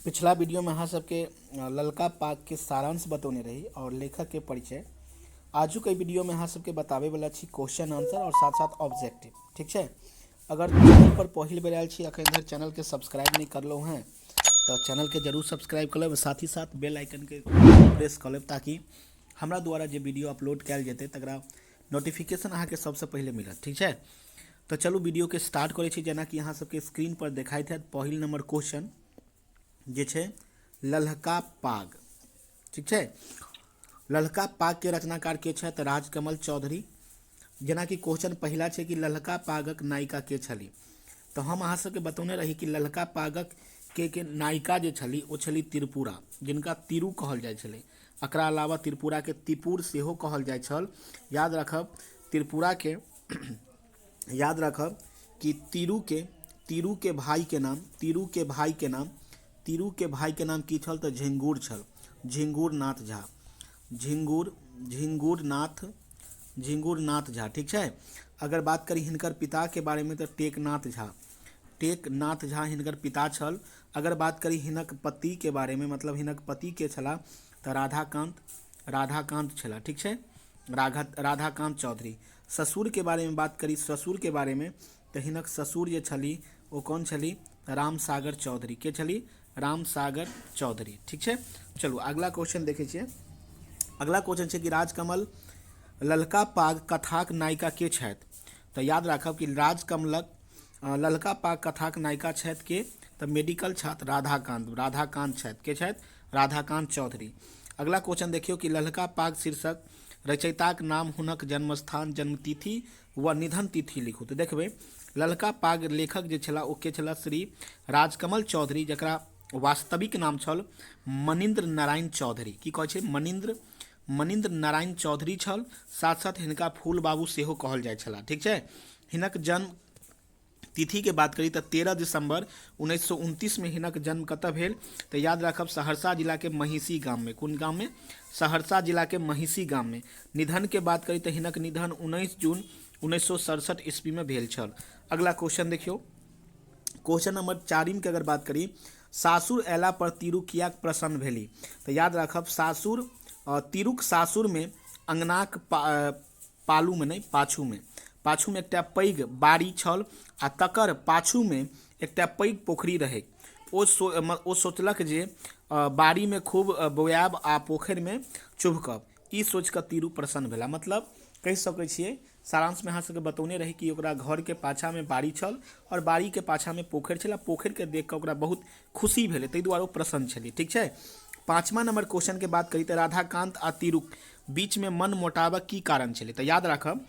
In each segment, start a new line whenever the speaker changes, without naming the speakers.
पिछला वीडियोमे अहाँ सबके ललका पागके सारांश बतौने रही आओर लेखकके परिचय। आजुक एहि वीडियोमे अहाँ सबके बताबै वला छी क्वेश्चन आंसर आओर साथ साथ ऑब्जेक्टिव, ठीक छै। अगर चैनल पर पहिल बेर आयल छी, अखन धरि चैनलके सब्सक्राइब नहि करलहुँ हेँ तऽ चैनलके जरूर सब्सक्राइब कऽ लेब, साथ ही साथ बेल आइकनके प्रेस कऽ लेब ताकि हमरा द्वारा जे वीडियो अपलोड कयल जेतै तकरा नोटिफिकेशन अहाँके सबसँ पहिले मिलत, ठीक छै। तऽ चलू वीडियोके स्टार्ट करै छी। जेनाकि अहाँ सबके स्क्रीन पर देखाइत हैत, पहिल नंबर क्वेश्चन जे छै ललका पाग, ठीक छै। ललका पागके रचनाकार के छथि? राजकमल चौधरी। जेनाकि क्वेश्चन पहिला छै कि ललका पागक नायिका के छली, तऽ हम अहाँ सबके बतौने रही कि ललका पागक के नायिका जे छली ओ छली त्रिपुरा, जिनका तिरु कहल जाइ छलै। एकरा अलावा त्रिपुराके त्रिपुर सेहो कहल जाइ छल। याद राखब त्रिपुराके, याद राखब कि तिरु के भाई के नाम, तिरु के भाई के नाम, तिरु के भाई के नाम की छल? तऽ झिंगुर छल, झिंगुर नाथ झा, झिंगुर, झिंगुर नाथ, झिंगुर नाथ झा, ठीक छै। अगर बात करी हिनकर पिता के बारे में तऽ टेकनाथ झा, टेकनाथ झा हिनकर पिता छल। अगर बात करी हिनक पति के बारे में, मतलब हिनक पति के छला तऽ राधाकांत, राधाकांत छला, ठीक छै, राधाकांत चौधरी। ससुर के बारे में बात करी, ससुर के बारे में तऽ हिनक ससुर जे छली ओ कौन छली? रामसागर चौधरी। के छली? रामसागर चौधरी, ठीक छै। चलू अगला क्वेश्चन देखै छियै। अगला क्वेश्चन छै कि राजकमल ललका पाग कथाक नायिका के छथि? तऽ याद राखब कि राजकमलक ललका पाग कथाक नायिका छथि के? तऽ मेडिकल छात्र राधाकांत, राधाकांत छथि। के छथि? राधाकांत चौधरी। अगला क्वेश्चन देखियौ कि ललका पाग शीर्षक रचयिताक नाम, हुनक जन्मस्थान, जन्मतिथि व निधन तिथि लिखू। तऽ देखबै ललका पाग लेखक जे छलाह ओ के छलाह? श्री राजकमल चौधरी, जकरा वास्तविक नाम छल मणीन्द्र नारायण चौधरी। की कहै छै? मणीन्द्र, मणीन्द्र नारायण चौधरी छल। साथ साथ हिनका फूल बाबू सेहो कहल जाइ छलाह, ठीक छै। हिनक जन्म तिथि के बात करी तऽ 13 दिसंबर 1929 में हिनक जन्म कतऽ भेल? तऽ याद राखब सहरसा जिला के महिषी गाम में। कोन गाम में? सहरसा जिला के महिषी गाम में। निधन के बात करी तऽ हिनक निधन 19 जून 1967 ईस्वी में भेल छल। अगला क्वेश्चन देखियौ, क्वेश्चन नंबर चारिम के अगर बात करी, सासुर अयला पर तिरु कियाक प्रसन्न भेली? तऽ याद राखब सासुर, तिरुक सासुर में अंगनाक पालू में नहि, पाछू में, पाछू में एकटा पैघ बाड़ी छल आ तकर पाछू में एकटा पैघ पोखरि रहै। ओ सोचलक जे बाड़ी में खूब बोआयब आ पोखरि में चुभकब। ई सोचि कऽ तिरु प्रसन्न भेला। मतलब कहि सकै छियै सारांश में अहाँ सबके बतौने रही कि ओकरा घर के पाछा में बाड़ी छल और बाड़ी के पाछा में पोखरि छल आ पोखरि के देख कऽ ओकरा बहुत खुशी भेलै, ताहि दुआरे ओ प्रसन्न छलै, ठीक छै। पाँचमा नंबर क्वेश्चन के बात करी तऽ राधाकांत आ तिरुक बीच में मन मोटावक की कारण छलै? तऽ याद राखब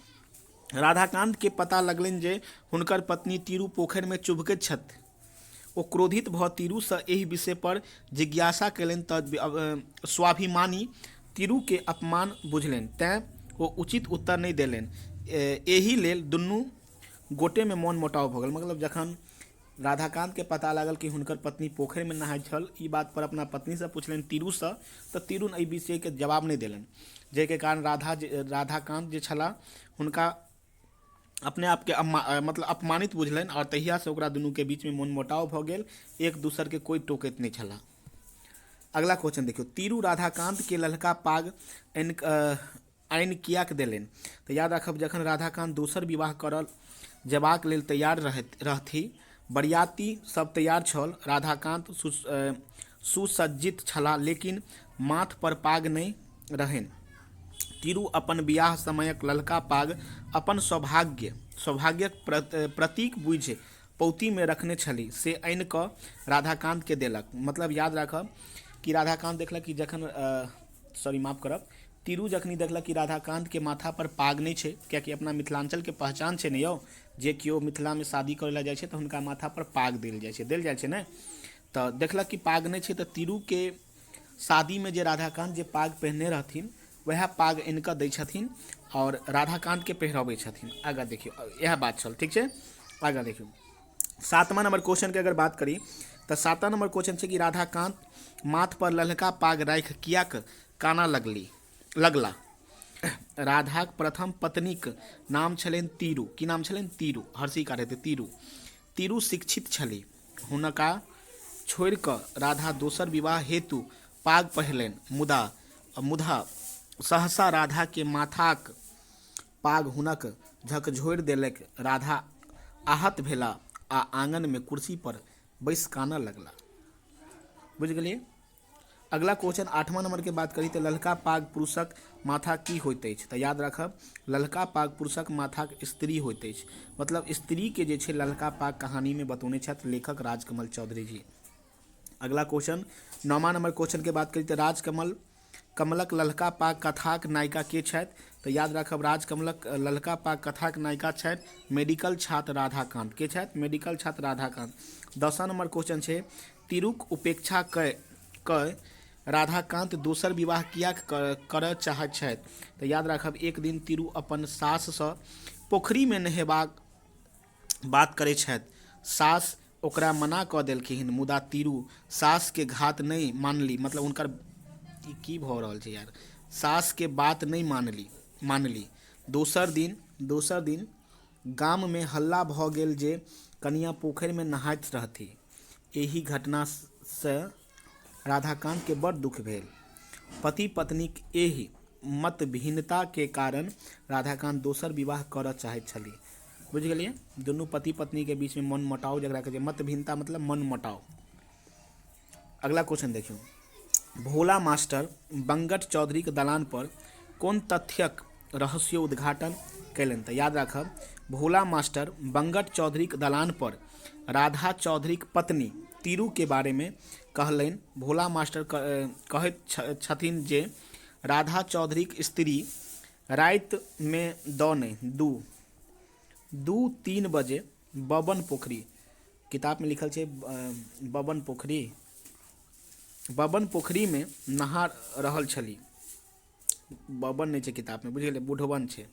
राधाकांत के पता लगलनि जे हुनकर पत्नी तिरु पोखरि में चुभकैत छथि। ओ क्रोधित भऽ तिरुसँ एहि विषय पर जिज्ञासा कयलनि तऽ स्वाभिमानी तिरुके अपमान बुझलनि, तेँ ओ उचित उत्तर नहि देलनि। एहि लेल दुनू गोटेमे मन मोटाव भऽ गेल। मतलब जखन राधाकान्तके पता लागल कि हुनकर पत्नी पोखरिमे नहाइत छल, ई बात पर अपना पत्नीसँ पुछलनि तिरुसँ, तऽ तिरु एहि विषयके जवाब नहि देलनि, जाहिके कारण राधाकान्त जे छलाह हुनका अपने आपके मतलब अपमानित बुझलनि आओर तहियासँ ओकरा दुनूके बीचमे मनमुटाव भऽ गेल, एक दोसरके कोइ टोकैत नहि छलाह। अगला क्वेश्चन देखियौ, तिरु राधाकान्तके ललका पाग आनि किएक देलनि? तऽ याद राखब जखन राधाकान्त दोसर विवाह करल जेबाक लेल तैयार रहथि, बरियाती सब तैयार छल, राधाकान्त सुसज्जित छलाह लेकिन माथ पर पाग नहि रहनि। तिरु अपन बियाह समयक ललका पाग अपन सौभाग्यक प्रतीक बुझि पौतीमे रखने छली, से आनि कऽ राधाकान्तके देलक। मतलब याद राखब कि राधाकान्त देखलक कि जखन, सॉरी माफ करब, तिरु जखनी देखलक कि राधाकान्तके माथा पर पाग नहि छै, कियाकि अपना मिथिलाञ्चलके पहचान छै ने यौ, जे केओ मिथिलामे शादी करै लए जाइ छै तऽ हुनका माथा पर पाग देल जाइ छै, देल जाइ छै ने, तऽ देखलक कि पाग नहि छै तऽ तिरुके शादीमे जे राधाकान्त जे पाग पहिरने रहथिन वएह पाग आनि कऽ दै छथिन आओर राधाकान्तके पहिरबै छथिन। आगाँ देखियौ, इएह बात छल, ठीक छै। आगाँ देखियौ सातमा नंबर क्वेश्चनके अगर बात करी तऽ सातमा नंबर क्वेश्चन छै कि राधाकान्त माथ पर ललका पाग राखि किएक काना लगला? राधाक प्रथम पत्नीक नाम छलनि तीरू। की नाम छलनि? तीरू। हर्षी काटैत तीरू। तीरू शिक्षित छली, हुनका छोड़ि कऽ राधा दोसर विवाह हेतु पाग पहिरलनि, मुदा मुदा सहसा राधाके माथाक पाग हुनक झकझोरि देलक। राधा आहत भेला आ आङनमे कुर्सी पर बैसि कानऽ लगला। बुझि गेलियै? अगला क्वेश्चन आठवां नंबर के बात करी तऽ ललका पाग पुरुषक माथा की होइत अछि? तऽ याद राखब, ललका पाग पुरुषक माथाक स्त्री होइत अछि। मतलब स्त्री के जे छै ललका पाग कहानी में बतौने छथि लेखक राजकमल चौधरी जी। अगला क्वेश्चन नौमा नंबर क्वेश्चन के बात करी तऽ राजकमल कमलक ललका पाग कथाक नायिका के छथि? तऽ याद राखब, राजकमलक ललका पाग कथाक नायिका छथि मेडिकल छात्र राधाकांत। के छथि? मेडिकल छात्र राधाकांत। दसम नंबर क्वेश्चन छै, तिरुक उपेक्षा कय कय राधाकान्त दोसर विवाह किएक करय चाहैत छथि? तऽ याद राखब, एक दिन तिरु अपन साससँ पोखरिमे नहेबाक बात करैत छथि। सास ओकरा मना कऽ देलखिन, मुदा तिरु सासके घात नहि मानली, मतलब हुनकर ई की भऽ रहल छै यार, सासके बात नहि मानली मानली दोसर दिन गाममे हल्ला भऽ गेल जे कनियाँ पोखरिमे नहाइत रहथि। एहि घटनासँ राधाकान्तके बड़ दुख भेल। पति पत्नीक एहि मतभिन्नताके कारण राधाकान्त दोसर विवाह करऽ चाहैत छलीह। बुझि गेलियै? दुनू पति पत्नीके बीचमे मन मुटाव जकरा कहै छै मतभिन्नता, मतलब मन मुटाव। अगला क्वेश्चन देखियौ, भोला मास्टर बंगट चौधरीक दलान पर कोन तथ्यक रहस्योद्घाटन कयलनि? तऽ याद राखब, भोला मास्टर बंगट चौधरीक दलान पर राधा चौधरीक पत्नी तीरू के बारेमे कहलनि। भोला मास्टर कहैत छथिन जे राधा चौधरीक स्त्री रातिमे दऽ नहि दू दू तीन बजे बबन पोखरि, किताबमे लिखल छै बबन पोखरि, बबन पोखरिमे नहा रहल छली। बबन नहि छै किताबमे, बुझि गेलियै? बुढ़वन छै,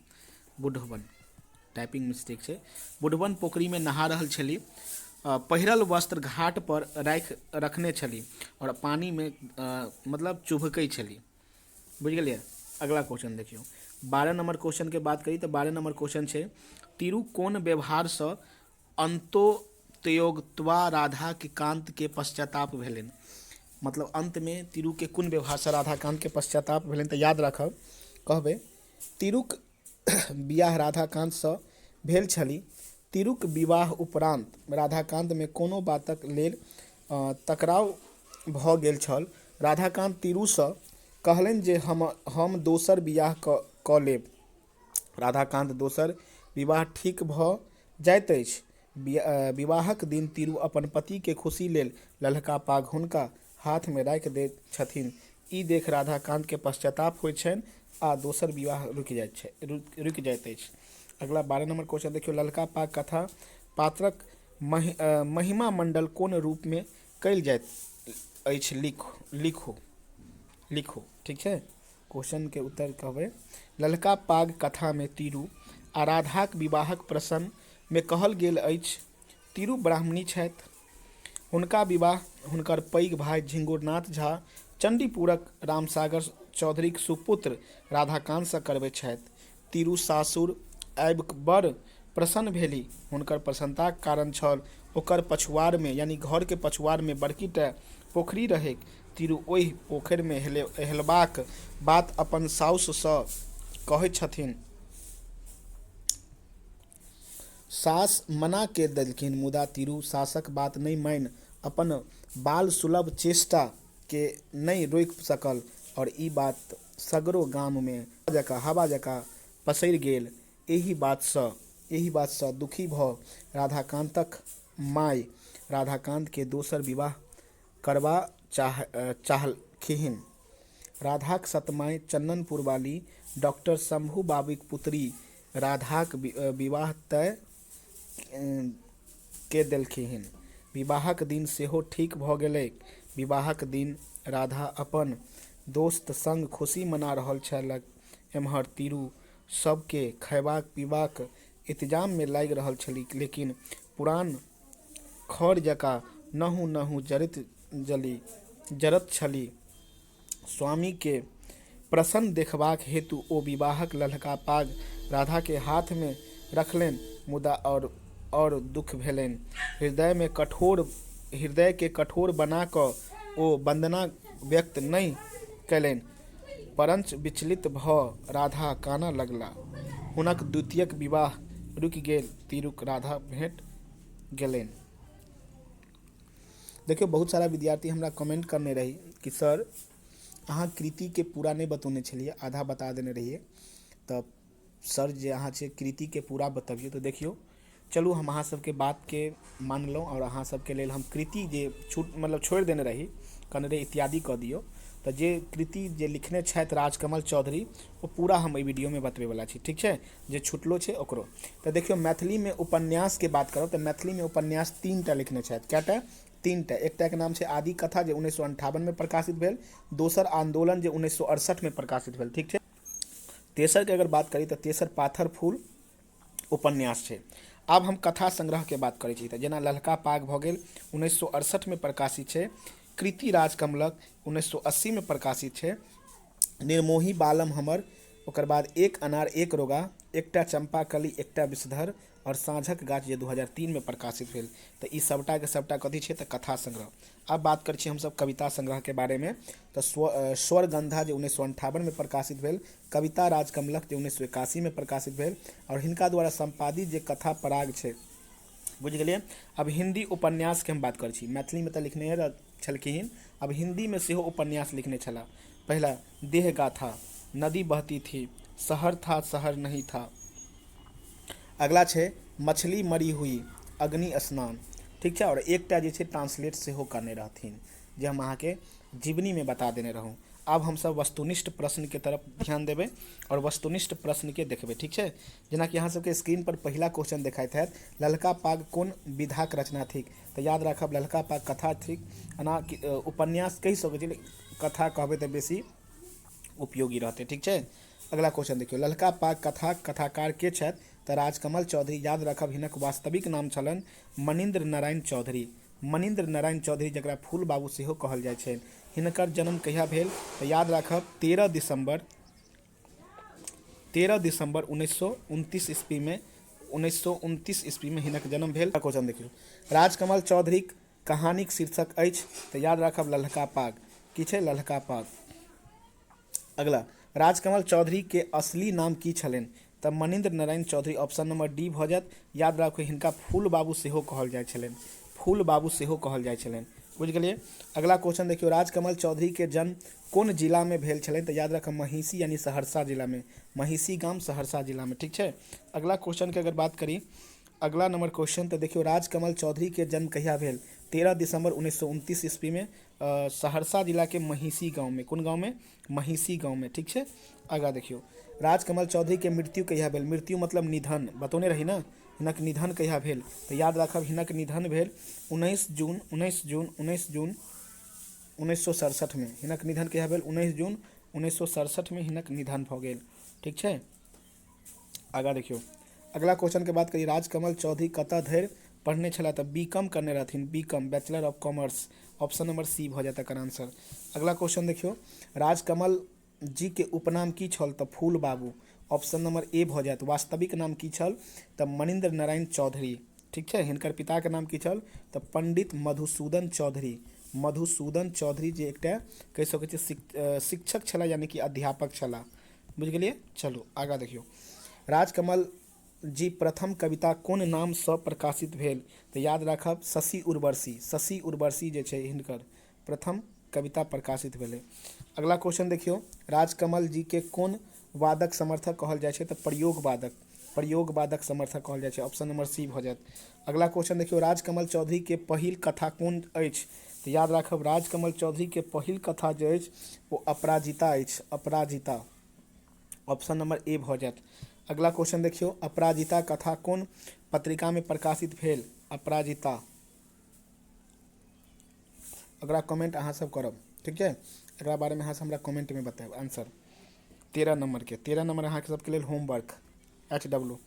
बुढ़वन, टाइपिंग मिस्टेक छै। बुढ़वन पोखरिमे नहा रहल छली, पहिरल वस्त्र घाट पर रखने छली आओर पानिमे मतलब चुभकै छली। बुझि गेलियै? अगला क्वेश्चन देखियौ, 12 नंबर क्वेश्चन के बात करी तऽ 12 नंबर क्वेश्चन छै, तिरु कोन व्यवहारसँ अंतोत्योगत्वा राधा के कांत के पश्चाताप भेलनि? मतलब अंतमे तिरु के कोन व्यवहारसँ राधाकांत के पश्चाताप भेलनि? तऽ याद राखब, कहबै, तिरुक बियाह राधाकान्तसँ भेल छली। तिरुक विवाह उपरान्त राधाकान्तमे कोनो बातक लेल टकराव भऽ गेल छल। राधाकान्त तिरुसँ कहलनि जे हम दोसर बियाह कऽ लेब। राधाकान्त दोसर विवाह ठीक भऽ जाइत अछि। विवाहक दिन तिरु अपन पतिके खुशी लेल ललका पाग हुनका हाथमे राखि दैत छथिन। ई देख राधाकान्तके पश्चाताप होइत छनि आ दोसर विवाह रुकि जाइत अछि। अगला 12 नंबर क्वेश्चन देखियौ, ललका पाग कथा पात्रक महिमा मंडल कोन रूपमे कयल जाइत अछि? लिखू लिखू लिखू। ठीक छै, क्वेश्चन के उत्तर कहबै, ललका पाग कथामे तिरु आ राधाक विवाहक प्रसंगमे कहल गेल अछि, तिरु ब्राह्मणी छथि। हुनका विवाह हुनकर पैघ भाय झिंगुरनाथ झा चण्डीपुरक रामसागर चौधरीक सुपुत्र राधाकान्तसँ करबैत छथि। तिरु सासुर आबि बड़ प्रसन्न भेली। हुनकर प्रसन्नताक कारण छल, ओकर पछुआड़मे, यानी घरके पछुआड़मे बड़की टा पोखरि रहैक। तिरु ओहि पोखरिमे हेलबाक बात अपन साउससँ कहैत छथिन। सास मना कऽ देलखिन, मुदा तिरु सासक बात नहि मानि अपन बाल सुलभ चेष्टा के नहि रोकि सकल आओर ई बात सगरो गाममे हवा जकाँ पसरि गेल। एहि बातसँ दुखी भऽ राधाकान्तक माय राधाकान्तके दोसर विवाह करबा चाहलखिन। राधाक सतमाय चन्ननपुर वाली डॉक्टर शंभू बाबूक पुत्री राधाक विवाह तय कऽ देलखिन। विवाहक दिन सेहो ठीक भऽ गेलैक। विवाहक दिन राधा अपन दोस्त संग खुशी मना रहल छल। एम्हर तिरु सबके खयबाक पीबाक इंतजाममे लागि रहल छलीह, लेकिन पुरान खढ़ जकाँ नहु नहु जरैत छलीह। स्वामीके प्रसन्न देखबाक हेतु ओ विवाहक ललका पाग राधाके हाथमे रखलनि, मुदा आओर दुख भेलनि। हृदयमे कठोर हृदयकेँ कठोर बना कऽ ओ वन्दना व्यक्त नहि कएलनि, परञ्च विचलित भऽ राधा कानऽ लगलाह। हुनक द्वितीयक विवाह रुकि गेल, तिरुक राधा भेट गेलनि। देखियौ, बहुत सारा विद्यार्थी हमरा कमेंट करने रही कि सर अहाँ कृतिके पूरा नहि बतौने छलियै, आधा बता देने रहियै, तऽ सर जे अहाँ छै कृतिके पूरा बतबियौ। तऽ देखियौ, चलू हम अहाँ सबके बातके मानलहुँ आओर अहाँ सबके लेल हम कृति जे छूट मतलब छोड़ि देने रही, कहने रही इत्यादि कऽ दियौ, तऽ जे कृति जे लिखने छथि राजकमल चौधरी ओ पूरा हम एहि वीडियोमे बतबैवला छी, ठीक छै, जे छुटलो छै ओकरो। तऽ देखियौ, मैथिलीमे उपन्यासके बात करब तऽ मैथिलीमे उपन्यास 3टा लिखने छथि। कएटा? 3टा। एकटाके नाम छै आदि कथा जे 1958मे प्रकाशित भेल, दोसर आन्दोलन जे 1968मे प्रकाशित भेल, ठीक छै। तेसरके अगर बात करी तऽ तेसर पाथर फूल उपन्यास छै। आब हम कथा संग्रहके बात करै छी तऽ जेना ललका पाग भऽ गेल 1968मे प्रकाशित छै, कृति राजकमलक 1980मे प्रकाशित छै, निर्मोही बालम हमर, ओकर बाद एक अनार एक रोगा, एकटा चम्पाकली एकटा विषधर आओर साँझक गाछ जे 2003मे प्रकाशित भेल। तऽ ई सबटाके सबटा कथी छै? तऽ कथा संग्रह। आब बात करै छी हमसब कविता संग्रहके बारेमे तऽ स्वरगंधा जे 1958मे प्रकाशित भेल, कविता राजकमलक जे 1981मे प्रकाशित भेल आओर हिनका द्वारा सम्पादित जे कथा पराग छै, बुझि गेलियै। आब हिन्दी उपन्यासके हम बात करै छी, मैथिलीमे तऽ लिखने छलखिन, आब हिन्दीमे सेहो उपन्यास लिखने छलाह। पहिला देह गाथा, नदी बहती थी, शहर था शहर नहीं था, अगला छै मछली मरी हुई, अग्नि स्नान, ठीक छै। आओर एकटा जे छै ट्रांसलेट सेहो करने रहथिन जे हम अहाँके जीवनीमे बता देने रहूँ। आब हमसब वस्तुनिष्ठ प्रश्नके तरफ ध्यान देबै आओर वस्तुनिष्ठ प्रश्नके देखबै, ठीक छै। जेनाकि अहाँ सबके स्क्रीन पर पहिला क्वेश्चन देखाइत हैत, ललका पाग कोन विधाक रचना थिक? तऽ याद राखब ललका पाग कथा थिक, एना उपन्यास कहि सकै छी, कथा कहबै तऽ बेसी उपयोगी रहतै, ठीक छै। अगला क्वेश्चन देखियौ, ललका पाग कथाक कथाकार के छथि? तऽ राजकमल चौधरी। याद राखब हिनक वास्तविक नाम छलनि मणीन्द्र नारायण चौधरी, मणीन्द्र नारायण चौधरी जकरा फूल बाबू सेहो कहल जाइ छनि। हिनकर जन्म कहिया भेल? तऽ याद राखब 13 दिसंबर 1929 ईस्वी में, 1929 ईस्वी में हिनक जन्म भेल। क्वेश्चन देखियौ, राजकमल चौधरीक कहानीक शीर्षक अछि? तऽ याद राखब ललका पाग। की छै? ललका पाग। अगला, राजकमल चौधरी के असली नाम की छलनि? तऽ Manindra Narayan Chaudhary, option number D भऽ जायत। याद राखू हिनका फूल बाबू सेहो कहल जाइ छलनि, फूल बाबू सेहो कहल जाइ छलनि, बुझि गेलियै। अगला क्वेश्चन देखियौ, राजकमल चौधरी के जन्म कोन जिलामे भेल छलनि? तऽ याद राखब महिषी यानी सहरसा जिलामे, महिषी गाम सहरसा जिलामे, ठीक छै। अगला क्वेश्चन के अगर बात करी, अगला नंबर क्वेश्चन, तऽ देखियौ राजकमल चौधरी के जन्म कहिया भेल? 13 दिसंबर 1929 ईस्वी में सहरसा जिला के महिषी गाँव में। कोन गाँव में? महिषी गाँव में, ठीक छै। आगाँ देखियौ, राजकमल चौधरी के मृत्यु कहिया भेल? मृत्यु मतलब निधन, बतौने रही ने, हिनक निधन कहिया भेल? तऽ याद राखब हिनक निधन भेल 19 जून, 19 जून, 19 जून 1967 में। हिनक निधन कहिया भेल? 19 जून 1967 में हिनक निधन भऽ गेल, ठीक छै। आगाँ देखियौ, अगला क्वेश्चन के बात करी, राजकमल चौधरी कतऽ धरि पढ़ने छलाह? तऽ बी कॉम करने रहथिन, B com, bachelor of commerce, option number C भऽ जायत एकर आंसर। अगला क्वेश्चन देखियौ, राजकमल जी के उपनाम की छल? तऽ फूल बाबू, ऑप्शन नंबर ए भऽ जायत। वास्तविक नाम की छल? तऽ मणीन्द्र नारायण चौधरी, ठीक छै। हिनकर पिताके नाम की छल? तऽ पंडित मधुसूदन चौधरी, मधुसूदन चौधरी जे एकटा कहि सकै छियै शिक्षक छलाह यानी कि अध्यापक छलाह, बुझि गेलियै। चलू आगाँ देखियौ, राजकमल जी प्रथम कविता कोन नामसँ प्रकाशित भेल? तऽ याद राखब शशि उर्वशी, शशि उर्वशी जे छै हिनकर प्रथम कविता प्रकाशित भेलै। अगला क्वेश्चन देखियौ, राजकमल जी के कोन वादक समर्थक कहल जाइ छै? तऽ प्रयोगवादक, प्रयोगवादक समर्थक कहल जाइ छै, ऑप्शन नंबर सी भऽ जायत। अगला क्वेश्चन देखियौ, राजकमल चौधरी के पहिल कथा कोन अछि? तऽ याद राखब राजकमल चौधरी के पहिल कथा जे अछि ओ अपराजिता अछि, अपराजिता, ऑप्शन नंबर ए भऽ जायत। अगला क्वेश्चन देखियौ, अपराजिता कथा कोन पत्रिका में प्रकाशित भेल? अपराजिता, अगला कमेंट अहाँ सब करब, ठीक छै। एकरा बारे में अहाँ सब हमरा कमेंट में बतायब आंसर। 13 नंबर के, 13 नंबर अहाँ सबके लेल होमवर्क एच डब्ल्यू।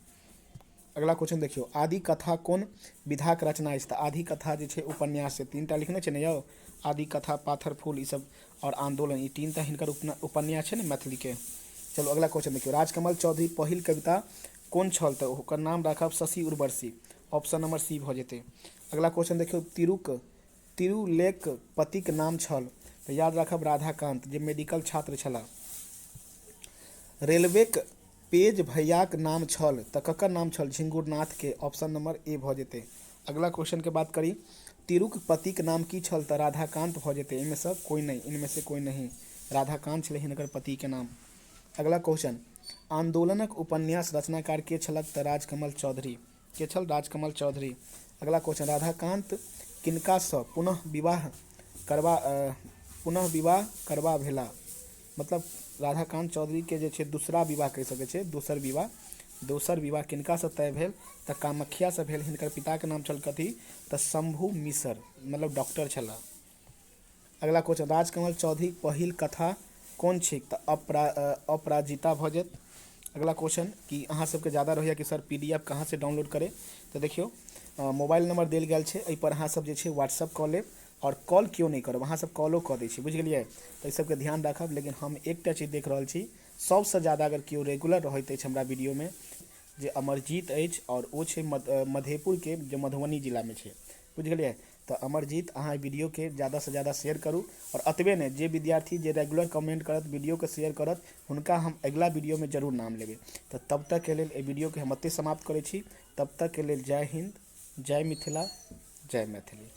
अगला क्वेश्चन देखियौ, आदि कथा कोन विधाक रचना अछि? तऽ आदि कथा जे छै उपन्यास छै, 3टा लिखने छै ने यौ, आदि कथा, पाथर फूल, ई सब और आंदोलन, ई 3टा हिनकर उपन्यास छै ने मैथिली के। चलू अगला क्वेश्चन देखियौ, राजकमल चौधरी पहिल कविता कोन छल? तऽ ओकर नाम राखब Shashi Urvashi, option number C भऽ जेतै। अगला क्वेश्चन देखियौ, तिरुक तिरुलेक पतिक नाम छल, तऽ याद राखब राधाकान्त, जे मेडिकल छात्र छलाह। रेलवेक पेज भैयाक नाम छल, तऽ ककर नाम छल? झिंगुरनाथ के। ऑप्शन नंबर ए भऽ जेतै। अगला क्वेश्चन के बात करी, तिरुक पतिक नाम की छल? तऽ राधाकान्त भऽ जेतै। एहिमे सँ कोइ नहि, इनमें से कोई नहीं, राधाकान्त छलै हिनकर पति के नाम। अगला क्वेश्चन, आंदोलनक उपन्यास रचनाकार के छलक? तऽ राजकमल चौधरी। के छल? राजकमल चौधरी। अगला क्वेश्चन, राधाकान्त किनकासँ पुनः विवाह करबा भेला? मतलब राधाकान्त चौधरी के जे छै दूसरा विवाह कहि सकै छै, दोसर विवाह। दोसर विवाह किनकासँ तय भेल? तऽ कामाख्यासँ भेल। हिनकर पिताके नाम छल कथी? तऽ शंभु मिश्र, मतलब डॉक्टर छलाह। अगला क्वेश्चन, राजकमल चौधरी पहिल कथा कोन छै? तऽ अपराजिता भऽ जायत। अगला क्वेश्चन, कि अहाँ सबके ज्यादा रहैया कि सर, पीडीएफ कहाँ से डाउनलोड करे? तऽ देखियौ, मोबाइल नंबर देल गेल छै, एहिपर अहाँ सब जे छै व्हाट्सअप कऽ लेब आओर कॉल केओ नहि करब। अहाँ सब कॉलो कऽ दै छी, बुझि गेलियै? तऽ एहि सबके ध्यान राखब। लेकिन हम एकटा चीज देख रहल छी, सबसँ ज्यादा अगर केओ रेगुलर रहैत अछि हमरा वीडियोमे, जे अमरजीत अछि आओर ओ छै मधेपुरके, जे मधुबनी जिलामे छै, बुझि गेलियै? तऽ अमरजीत, अहाँ एहि वीडियोके ज्यादासँ ज्यादा शेयर करू। आओर एतबे नहि, जे विद्यार्थी जे रेगुलर कमेंट करत, वीडियोके शेयर करत, हुनका हम अगिला वीडियोमे जरूर नाम लेबै। तऽ तब तकके लेल एहि वीडियोके हम एतहि समाप्त करै छी। तब तकके लेल जय हिन्द, जय मिथिला, जय मैथिली।